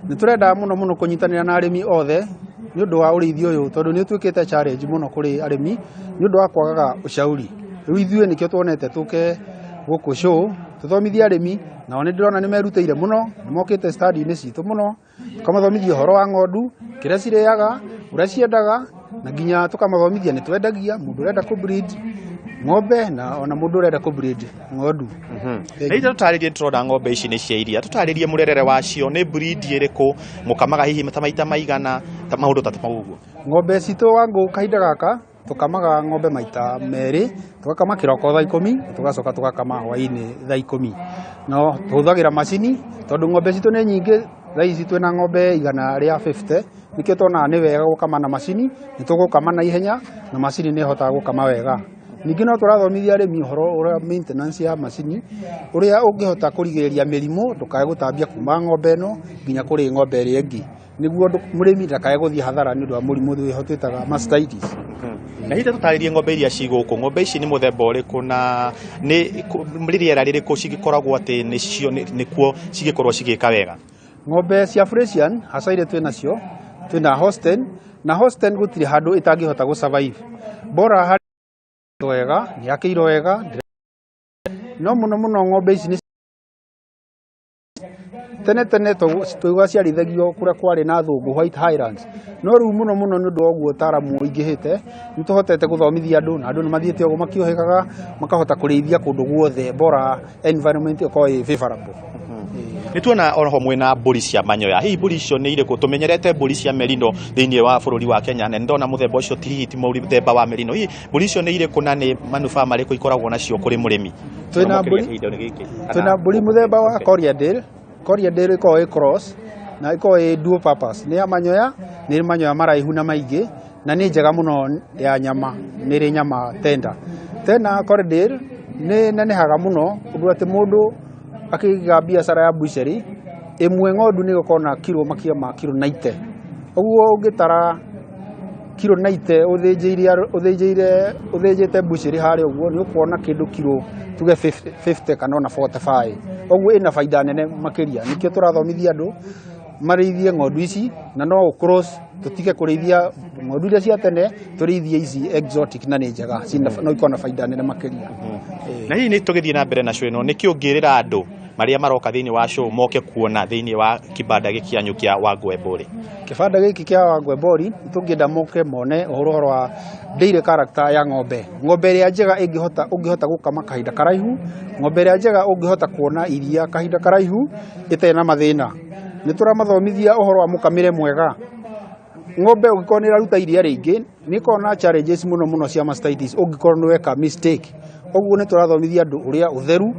Nĩ tũrenda mũno mũno kũnyitanĩra na arĩmi othe nĩ ũndũ wa ũrĩithi ũyũ, tondũ nĩ ũtuĩkĩte challenge mũno kũrĩ arĩmi nĩ ũndũ wa kwagaga ũcauri. Rĩu ithuĩ nĩkĩo tuonete tũke gũkũ show tũthomithie arĩmi, nao nĩ ndĩrona nĩ merutĩire mũno, nĩ mokĩte stand-inĩ citũ mũno, tũkamathomithia ũhoro wa ng'ondu, kĩrĩa cirĩaga, ũrĩa ciendaga, na nginya tũkamathomithia nĩ twendagia mũndũ ũrenda kũ breed ng'ombe na ona mũndũ ũrenda kũ breed ng'ondu. Na ithe tũtarĩrie, tũrona ng'ombe ici nĩ cia iria, tũtarĩrie mũrerere wacio, nĩ breed ĩrĩkũ, mũkamaga hihi ta maita maigana, ta maũndũ ta mau ũguo? Ng'ombe citũ, Wangũ, kahinda gaka tũkamaga ng'ombe maita merĩ, tũgakama kĩroko thaa 10, tũgacoka tũgakama hwaĩ-inĩ thaa 10. No tũhũthagĩra macini tondũ ng'ombe citũ nĩ nyingĩ. Thaa ici twĩna ng'ombe 150, nĩkĩo tuonaga nĩ wega gũkama na macini, nĩ tũgũkama na ihenya na macini nĩ ĩhotaga gũkama wega. Ningĩ no tũrathomithia arĩmi ũhoro ũrĩa maintenance ya macini, ũrĩa ũngĩhota kũrigĩrĩria mĩrimũ ndũkae gũtambia kuma ng'ombe ĩno nginya kũrĩ ng'ombe ĩrĩa ĩngĩ, nĩguo mũrĩmi ndakae gũthiĩ hathara nĩ ũndũ wa mũrimũ ũyũ twĩtaga mastitis. Na hihi tũtarĩrie ng'ombe iria ci gũkũ, ng'ombe ici nĩ mũthemba ũrĩkũ na nĩ rĩera rĩrĩkũ cigĩkoragwo atĩ nĩcio nĩkuo cigĩkorwo cigĩka wega? Ng'ombe cia Friesian hasa iria twĩ nacio, twĩna Holstein, na Holstein gũtirĩ handũ ĩtangĩhota gũ survive bora harĩ wega, nĩ yakĩirwo wega. No mũno mũno ng'ombe ici nĩ tene tene twaiguaga ciarĩithagio kũrĩa kwarĩ na athũngũ, White Highlands, no rĩu mũno mũno nĩ ũndũ wa ũguo ũtaaramu ũingĩhĩte, nĩ tũhotete gũthomithia andũ na andũ nĩ mathiĩte ũguo makĩũhĩgaga, makahota kũrĩithia kũndũ guothe bora environment ĩkorwo ĩ favorable. Nĩ tuona oho mwĩna mbũri cia manyoya, hihi mbũri icio nĩ irĩkũ? Tũmenyerete mbũri cia merino thĩinĩ wa bũrũri wa Kenya, na nĩ ndona mũthemba ũcio ti hihi ti mũthemba wa merino. Hihi mbũri icio nĩ irĩkũ na nĩ manufaa marĩkũ ikoragwo nacio kũrĩ mũrĩmi? Twĩna mbũri mũthemba wa Corriedale. Corriedale ĩkoragwo ĩ cross na ĩkoragwo ĩ dual purpose, nĩ ya manyoya, nĩ ĩrĩ manyoya maraihu na maingĩ, na nĩ njega mũno ya nyama, nĩ ĩrĩ nyama tender. Tena Corriedale nĩ nenehaga mũno ũndũ atĩ mũndũ akĩiga biacara ya butchery ĩmwe ng'ondu nĩ ĩgũkorwo na kiro makĩria ma kiro 90. Ũguo ũngĩtara kiro 90 ũthĩnjĩire ũthĩnjĩire ũthĩnjĩte butchery harĩa ũguo, nĩ ũkuona kĩndũ kiro tuge 50 kana ona 45. Ũguo ĩna baida nene makĩria. Nĩkĩo tũrathomithia andũ marĩithie ng'ondu ici na no cross, tũtige kũrĩithia ng'ondu iria cia tene, tũrĩithie ici exotic na nĩ njega no ikorwo na baida nene makĩria. Na hihi nĩ tũgĩthiĩ na mbere na show ĩno, nĩkĩ ũngĩrĩra andũ marĩa maroka thĩinĩ wa show moke kuona thĩinĩ wa kibanda gĩkĩ kĩanyu kĩa Wangũ Embũri? Kĩbanda gĩkĩ kĩa Wangũ Embũri, tũngĩenda moke mone ũhoro wa dairy character ya ng'ombe, ng'ombe ĩrĩa njega ĩngĩhota ũngĩhota gũkama kahinda karaihu, ng'ombe ĩrĩa njega ũngĩhota kuona iria kahinda karaihu ĩtarĩ na mathĩna. Nĩ tũramathomithia ũhoro wa mũkamĩre mwega. Ng'ombe ũngĩkorwo nĩ ĩraruta iria rĩingĩ, nĩ ĩkoragwo na challenges mũno mũno cia mastitis ũngĩkorwo nĩ weka mistake. Ũguo nĩ tũrathomithia andũ ũrĩa ũtheru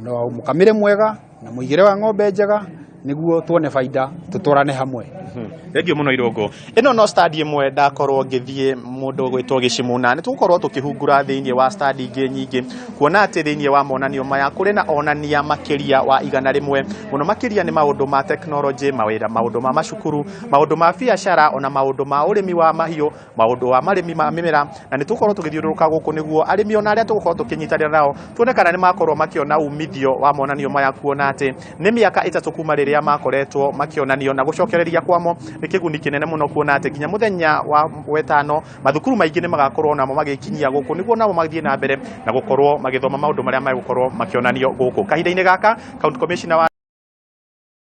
na mũkamĩre mwega na mũigĩre wa ng'ombe njega nĩguo tuone baida, tũtwarane hamwe. Thengiũ mũno, Irũngũ. Ĩno no stand ĩmwe ndakorwo ngĩthiĩ mũndũ ũgwĩtwo Gĩcimuna. Nĩ tũgũkorwo tũkĩhungura thĩinĩ wa stand ingĩ nyingĩ, kuona atĩ thĩinĩ wa monanio maya kũrĩ na onania makĩria wa 100, mũno makĩria nĩ maũndũ ma tekinoronjĩ, mawĩra, maũndũ ma macukuru, maũndũ ma biacara, ona maũndũ ma ũrĩmi wa mahiũ, maũndũ wa marĩmi ma mĩmera. Na nĩ tũgũkorwo tũgĩthiũrũrũka gũkũ nĩguo arĩmi ona arĩa tũgũkorwo tũkĩnyitanĩra nao tuone kana nĩ makorwo makĩona umithio wa monanio maya, kuona atĩ nĩ mĩaka 3 kuma rĩrĩa makoretwo makĩonanio, na gũcokereria kwamo nĩ kĩguni kĩnene mũno, kuona atĩ nginya mũthenya wa wetano mathukuru maingĩ nĩ magakorwo namo magĩkinyia gũkũ nĩguo namo mathiĩ na mbere na gũkorwo magĩthoma maũndũ marĩa megũkorwo makĩonanio gũkũ. Kahinda-inĩ gaka, county commissioner wa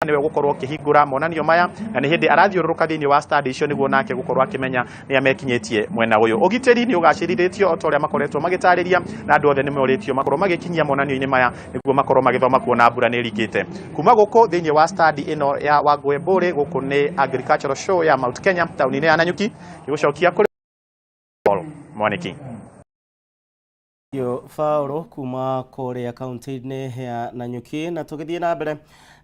nĩwe gũkorwo akĩhingũra monanio maya, na nĩ hĩndĩ arathiũrũrũka thĩinĩ wa stand icio nĩguo nake gũkorwo akĩmenya nĩ amekinyĩtie mwena ũyũ. Ũgitĩri nĩ ũgacĩrithĩtio o ta ũrĩa makoretwo magĩtarĩria, na andũ othe nĩ morĩtio makorwo magĩkinyia monanio-inĩ maya nĩguo makorwo magĩthoma, kuona mbura nĩ ĩringĩte. Kuma gũkũ thĩinĩ wa stand ĩno ya Wangũ Embũrĩ, gũkũ nĩ Agricultural Show ya Mount Kenya taũni-inĩ ya Nanyuki, gĩgũcokia kũrĩ Paul Mwaniki. Yo Paulo kuma kũrĩa kaunti-inĩ ya Nanyuki. Na tũgĩthiĩ na mbere,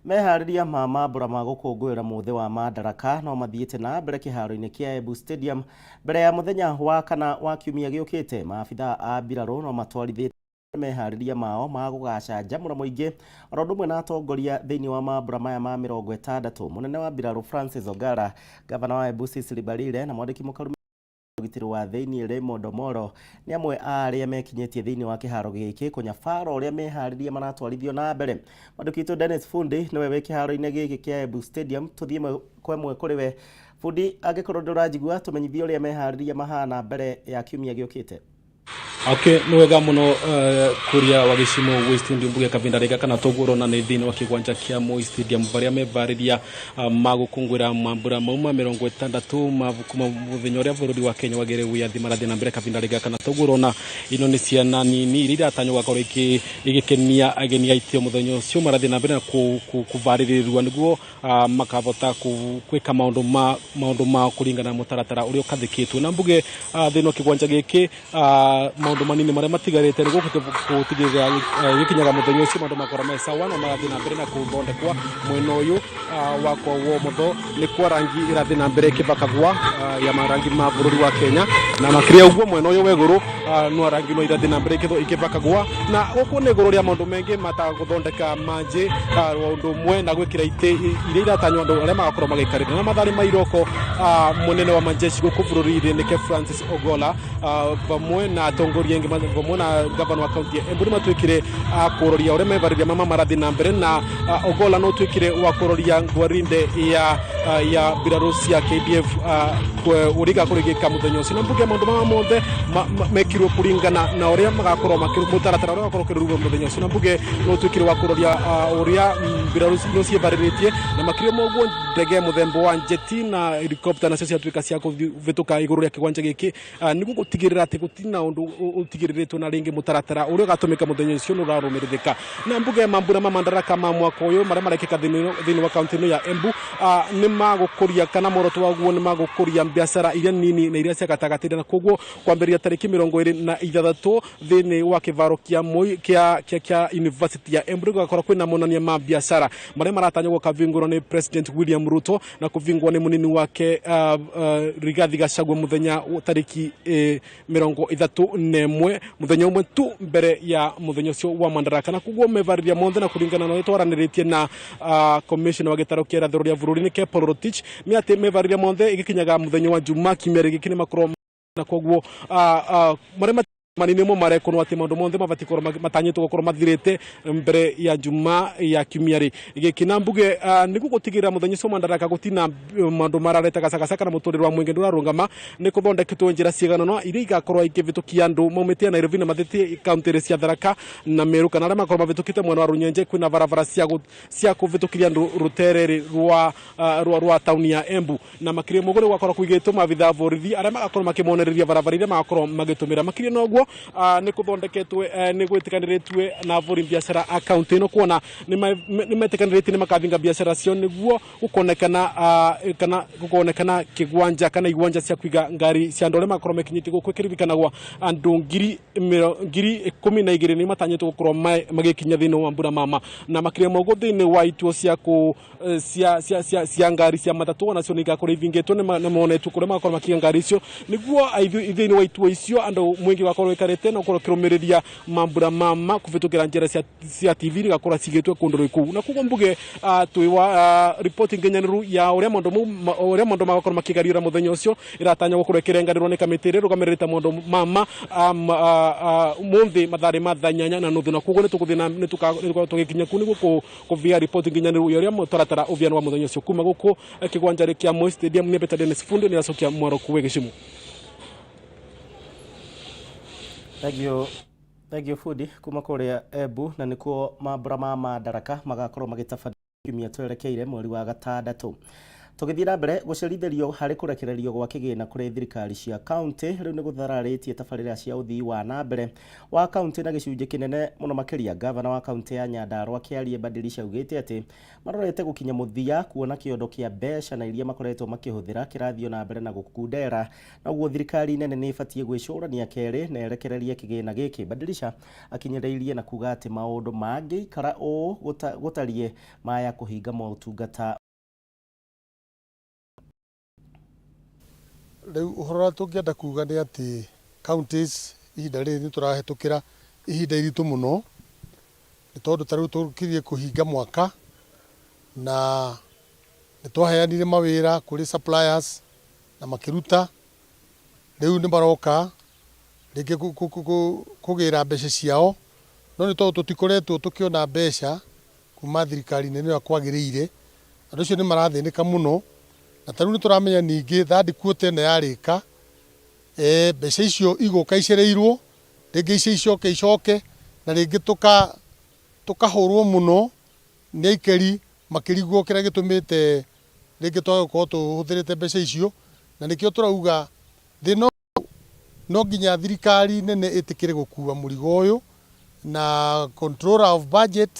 meharĩria ma mambũra ma gũkũngũĩra mũthĩ wa Madaraka no mathiĩte na mbere kĩharo-inĩ kĩa Embu Stadium mbere ya mũthenya wa kana wa kiumia gĩũkĩte. Maabithaa a mbirarũ no matwarithĩtie meharĩria mao ma gũgacanjamũra mũingĩ oro ũndũ ũmwe na atongoria thĩinĩ wa mambũra maya ma 60. Mũnene wa mbirarũ Francis Ogara, gavana wa Embu Cecily Mbarire na mwandĩki mũkarume. Ũgitĩri wa thĩinĩ Raymond Omolo nĩ amwe a arĩa mekinyĩtie thĩinĩ wa kĩharo gĩkĩ kũnyabara ũrĩa meharĩria maratwarithio na mbere. Mwandĩki witũ Dennis Fundi nĩwe wĩ kĩharo-inĩ gĩkĩ kĩa Embu Stadium, tũthiĩ ĩmwe kwa ĩmwe kũrĩ we. Fundi, angĩkorwo ndũranjigua, tũmenyithie ũrĩa meharĩria mahana mbere ya kiumia gĩũkĩte. Okay, nĩ wega mũno kuria wa gĩcimo gwĩ studio mbuge kavinda rĩga kana tũguo na nĩ thĩinĩ wa kĩgwanja kĩa Moi Stadium barĩa mevarĩria magũkũngũĩra mambura mauma 60 ma kuma mũthenya ũrĩa bũrũri wa Kenya wagĩrĩ wĩyathi marathiĩ na mbere kavinda rĩga kana tũguo na ino nĩ ciana nini iria iratanywo gũgakorwo igĩkenia ageni aitio mũthenya ũcio marathiĩ na mbere na kũvarĩrĩrua nĩguo makavota gwĩka maũndũ ma maũndũ mao kũringana na mũtaratara ũrĩa ũkathĩkĩtwo na mbuge thĩinĩ wa kĩgwanja gĩkĩ maũndũ manini marĩa matigarĩte nĩguo gũtigĩrĩra gĩkinyaga mũthenya ũcio maũndũ makorwo me sawa na marathiĩ na mbere na gũthondekwa mwena ũyũ wakwa wa ũmotho nĩ kwa rangi ĩrathiĩ na mbere ĩkĩbakagwa ya marangi ma bũrũri wa Kenya na makĩria ũguo mwena ũyũ wa igũrũ no rangi no irathi na mbere ikĩbakagwa na gũkũ nĩ igũrũ rĩa maũndũ maingĩ mata gũthondeka manjĩ ũndũ ũmwe na gwĩkĩra itĩ iria iratanywo andũ arĩa magakorwo magĩikarĩra na matharĩ ma iroko mũnene wa majeshi gũkũ bũrũri-inĩ nĩke Francis Ogola vamwe na atongoria angĩ vamwe na gavana wa kaunti ya Embu nĩ matuĩkire a kũroria ũrĩa mevarĩria mama marathiĩ na mbere na Ogola no ũtuĩkire wa kũroria ngwarinde ya mbirarũ cia KDF ũrĩa igakorwo igĩka mũthenya ũcio na mbuge maũndũ maya mothe mekirwo kũringana na ũrĩa magakorwo mũtaratara ũrĩa ũgakorwo ũkĩrũrwo mũthenya ũcio na mbuge no ũtuĩkire wa kũroria ũrĩa mbirarũ no ciĩbarĩrĩtie na makĩria ma ũguo ndege mũthemba wa njeti na helicopter nacio ciatuĩka cia kũhĩtũka igũrũ rĩa kĩwanja gĩkĩ nĩguo gũtigĩrĩra atĩ gũtirĩ na ũndũ ũtigĩrĩrĩtwo na rĩngĩ mũtaratara ũrĩa ũgatũmĩka mũthenya ũcio nĩ ũrarũmĩrĩrĩka na mbuge mambura ma Madaraka ma mwaka ũyũ marĩa marekĩka thĩinĩ wa kaunti ĩno ya Embu nĩ magũkũria kana muoroto waguo nĩ magũkũria biacara iria nini na iria cia gatagatĩ na koguo kwambĩrĩria tarĩki 26 thĩinĩ wa kĩvaro kĩa Moi kĩa University ya Embu gũgakorwo kwĩna monania ma biacara marĩa maratanywo gũkavingũrwo nĩ President William Ruto na kũvingwo nĩ mũnini wake Rigathi Gachagua mũthenya tarĩki 31 mũthenya ũmwe tu mbere ya mũthenya ũcio wa Madaraka na koguo mevarĩria mothe na kũringana na ũrĩa twaranĩrĩtie na commissioner wa gĩtarũ kĩa irathĩro rĩa bũrũri nĩke Paul Rotich nĩ atĩ mevarĩria mothe ĩgĩkinyaga mũthenya wa Juma kiumia gĩkĩ nĩ makorwo na koguo marĩa manini mo marekonwo atĩ maũndũ mothe mabatiĩ gũkorwo matanyĩtwo gũkorwo mathirĩte mbere ya Juma ya kiumia rĩ gĩkĩ na mbuge nĩguo gũtigĩrĩra mũthenya ũcio wa Madaraka gũtina maũndũ marareta gacagaca kana mũtũrĩre wa mũingĩ ndũrarũgama nĩ kũthondeketwo njĩra cigana ũna iria igakorwo ikĩvĩtũkia andũ maumĩte Nairobi na mathĩtie kaunti cia Tharaka na Meru kana arĩa makorwo mavĩtũkĩte mwena wa Runyenje kwĩna barabara cia kũvĩtũkĩria andũ rũtere rwa tauni ya Embu na makĩria mũguo nĩ gwakorwo kũigĩtwo maabitha a borithi arĩa magakorwo makĩmonereria barabara iria magakorwo magĩtũmĩra makĩria na ũguo nĩ kũthondeketwo nĩ gwĩtĩkanĩrĩtue na abũri biacara a kaunti ĩno kuona nĩ metĩkanĩrĩtie nĩ makabinga biacara cio nĩguo gũkonekana kana gũkonekana kĩgwanja kana igwanja cia kũiga ngari cia andũ arĩa magakorwo mekinyĩtie gũkũ ĩkĩririkanagwo andũ 12,000 nĩ matanyĩtwo gũkorwo magĩkinya thĩinĩ wa mbura mama na makĩria ma ũguo thĩinĩ wa ituo cia kũ cia cia cia cia ngari cia matatũ onacio nĩ igakorwo ivingĩtwo nĩ monetwo kũrĩa magakorwo makiiga ngari icio nĩguo thĩinĩ wa ituo icio andũ mũingĩ wakorwo wĩkarĩte na ũkorwo ũkĩrũmĩrĩria mambura mama kũvĩtũkĩra njĩra cia TV igakorwo cigĩtwo kũndũ kũu na koguo mbuge twĩ wa ripoti nginyanĩru ya ũrĩa maũndũ mau ũrĩa maũndũ magakorwo makĩgariũra mũthenya ũcio ĩratanywo gũkorwo ĩkĩrenganĩrwo nĩ kamĩtĩ ĩrĩa ĩrũgamĩrĩrĩte maũndũ mama mũthĩ mathaa ma thaa 8:30 na koguo nĩ tũgũthiĩ na nĩ tũgakorwo tũgĩkinya kũu nĩguo kũvia ripoti nginyanĩru ya ũrĩa mũtaratara ũviano wa mũthenya ũcio kuma gũkũ kĩgwanja kĩa Moi Stadium nĩ Peter Dennis Fundi nĩ aracokia mwaro kuwe gĩcimu. Thank you, thank you Fundi kuma kũrĩa Embu na nĩkuo mambura ma Madaraka magakorwo magĩtabanio kiumia twerekeire mweri wa gatandatũ. Tũgĩthiĩ na mbere gũcerithĩrio harĩ kũrekererio gwa kĩgĩna kũrĩ thirikari cia kaunti rĩu nĩ gũthararĩtie tabarĩra cia ũthii wa na mbere wa kaunti na gĩcunjĩ kĩnene mũno makĩria. Gavana wa kaunti ya Nyandarua Kĩarie Badilisha augĩte atĩ marorete gũkinya mũthia kuona kĩondo kĩa mbeca na iria makoretwo makĩhũthĩra kĩrathiĩ na mbere na gũkundera na ũguo thirikari nene nĩ ĩbatiĩ gwĩcũrania kerĩ na ĩrekererie kĩgĩna gĩkĩ. Badilisha akinyĩrĩirie na kuga atĩ maũndũ mangĩikara ũũ gũtariĩ maya kũhinga motungata. Rĩu ũhoro ũrĩa tũngĩenda kuga nĩ atĩ counties ihinda rĩrĩ nĩ tũrahĩtũkĩra ihinda iritũ mũno nĩ tondũ ta rĩu tũkirie kũhinga mwaka na nĩ twaheanire mawĩra kũrĩ suppliers na makĩruta. Rĩu nĩ maroka rĩngĩ kũgĩra mbeca ciao, no nĩ tondũ tũtikoretwo tũkĩona mbeca kuma thirikari-inĩ ĩno ũrĩa kwagĩrĩire, andũ acio nĩ marathĩnĩka mũno, na ta rĩu nĩ tũramenya ningĩ third quarter ĩno yarĩka, mbeca icio igũka icereirwo, rĩngĩ icio icoke icoke, na rĩngĩ tũkahũrwo mũno nĩ aikari makĩrigwo kĩrĩa gĩtũmĩte rĩngĩ twage gũkorwo tũhũthĩrĩte mbeca icio, na nĩkĩo tũrauga thĩna ũyũ no nginya thirikari nene ĩtĩkĩre gũkua mũrigo ũyũ, na controller of budget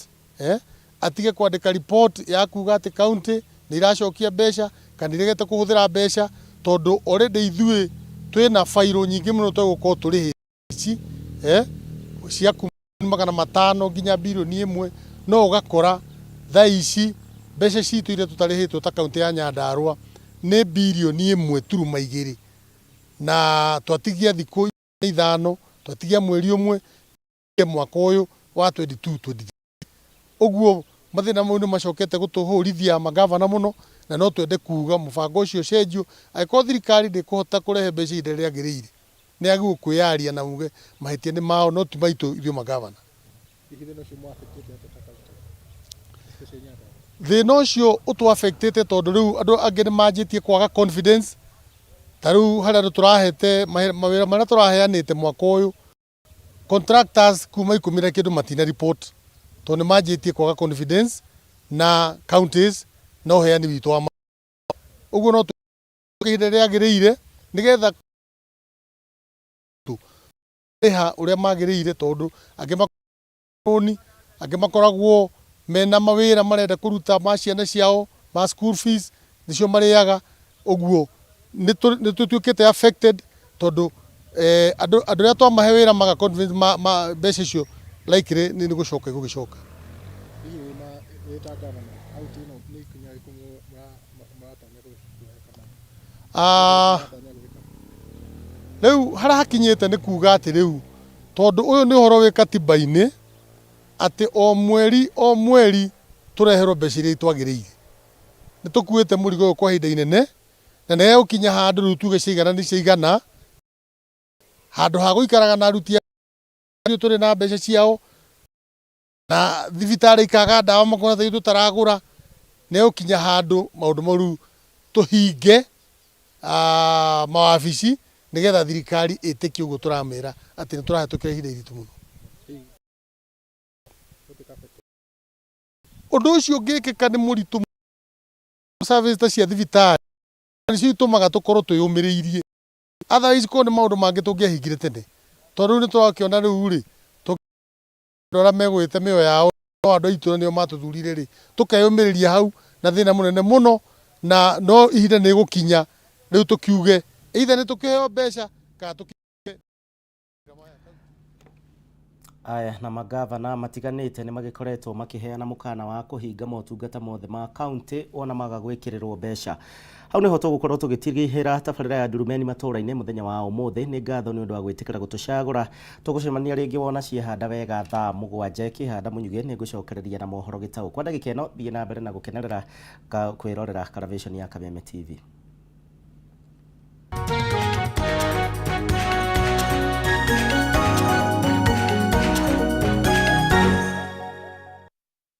atige kwandĩka report ya kuga atĩ county nĩ iracokia mbeca kana iregete kũhũthĩra mbeca, tondũ already ithuĩ twĩna bairũ nyingĩ mũno twegũkorwo tũrĩhĩte ici cia kuma 500 nginya birioni 1, no ũgakora thaa ici mbeca citũ iria tũtarĩhĩtwo ta kaunti ya Nyandarua nĩ birioni 1.2, na twatigia thikũ 5, twatigia mweri ũmwe mwaka ũyũ wa 22 23. Ũguo mathĩna mau nĩ macokete gũtũhũrithia magavana mũno, na no twende kuga mũbango ũcio ũcenjio. Angĩkorwo thirikari ndĩkũhota kũrehe mbeca ihinda rĩrĩa rĩagĩrĩire, nĩ yagĩrĩirwo kwĩyaria na uge mahĩtia nĩ mao no ti maitũ ithuĩ magavana. Thĩna ũcio ũtũ affectĩte tondũ rĩu andũ angĩ nĩ manjĩtie kwaga confidence. Ta rĩu harĩa andũ tũrahete mawĩra marĩa tũraheanĩte mwaka ũyũ, contractors kuma 10 na kĩndũ matina report, tondũ nĩ manjĩtie kwaga confidence na counties na ũheani witũ wa ũguo. No ihinda rĩrĩa rĩagĩrĩire nĩgetha rĩha ũrĩa magĩrĩire, tondũ angĩ rũni, angĩ makoragwo mena mawĩra marenda kũruta ma ciana ciao ma school fees nĩcio marĩaga. Ũguo nĩ tũtuĩkĩte affected tondũ andũ arĩa twamahe wĩra maga confidence ma mbeca icio likely nĩ gũcoka igũgĩcoka. Hihi wĩ ta gavana, kaunti ĩno nĩ ikinya rĩrĩkũ mũratanya kuoya kana mũratanya gwĩka? Rĩu harĩa hakinyĩte nĩ kuga atĩ rĩu tondũ ũyũ nĩ ũhoro wĩ katiba-inĩ atĩ o mweri o mweri tũreherwo mbeca iria itwagĩrĩire, nĩ tũkuĩte mũrigo ũyũ kwa ihinda inene, na nĩ gũkinya handũ rĩu tuge ciaigana nĩ ciaigana, handũ ha gũikaraga na aruti a tũrĩ na mbeca ciao na thibitarĩ ikaga ndawa makona ta ithuĩ tũtaragũra. Nĩ gũkinya handũ maũndũ mau rĩu tũhinge mawabici nĩgetha thirikari ĩtĩkie ũguo tũramĩra atĩ nĩ tũrahĩtũkĩra ihinda iritũ mũno. Ũndũ ũcio ũngĩkĩka nĩ mũritũ. Service ta cia thibitarĩ nĩcio itũmaga tũkorwo twĩyũmĩrĩirie, otherwise korwo nĩ maũndũ mangĩ tũngĩahingire tene, tondũ rĩu nĩ tũrakĩona rĩu rĩ andũ arĩa megũĩte mĩoyo yao no andũ aitũ na nĩo matũthurire rĩ, tũkeyũmĩrĩria hau na thĩna mũnene mũno, na no ihinda nĩ gũkinya rĩu tũkiuge either nĩ tũkĩheo mbeca kana tũkĩ Aya na magavana matiganĩte nĩ magĩkoretwo makĩheana mũkana wa kũhinga motungata mothe ma kaunti wona maga gwĩkĩrĩrwo mbeca. Hau nĩho tũgũkorwo tũgĩtigĩra tabarĩra ya Ndurumeni matũũra-inĩ mũthenya wa ũmũthĩ. Nĩ ngatho nĩ ũndũ wa gwĩtĩkĩra gũtũcagũra. Tũgũcemania rĩngĩ wona ciehanda wega thaa 7 ĩkĩhanda mũnyugĩ. Nĩ ngũcokereria na mohoro gĩtaũ. Kwa ndagĩka ĩno thiĩ na mbere na gũkenerera kwĩrorera karavĩconi ya Kameme TV.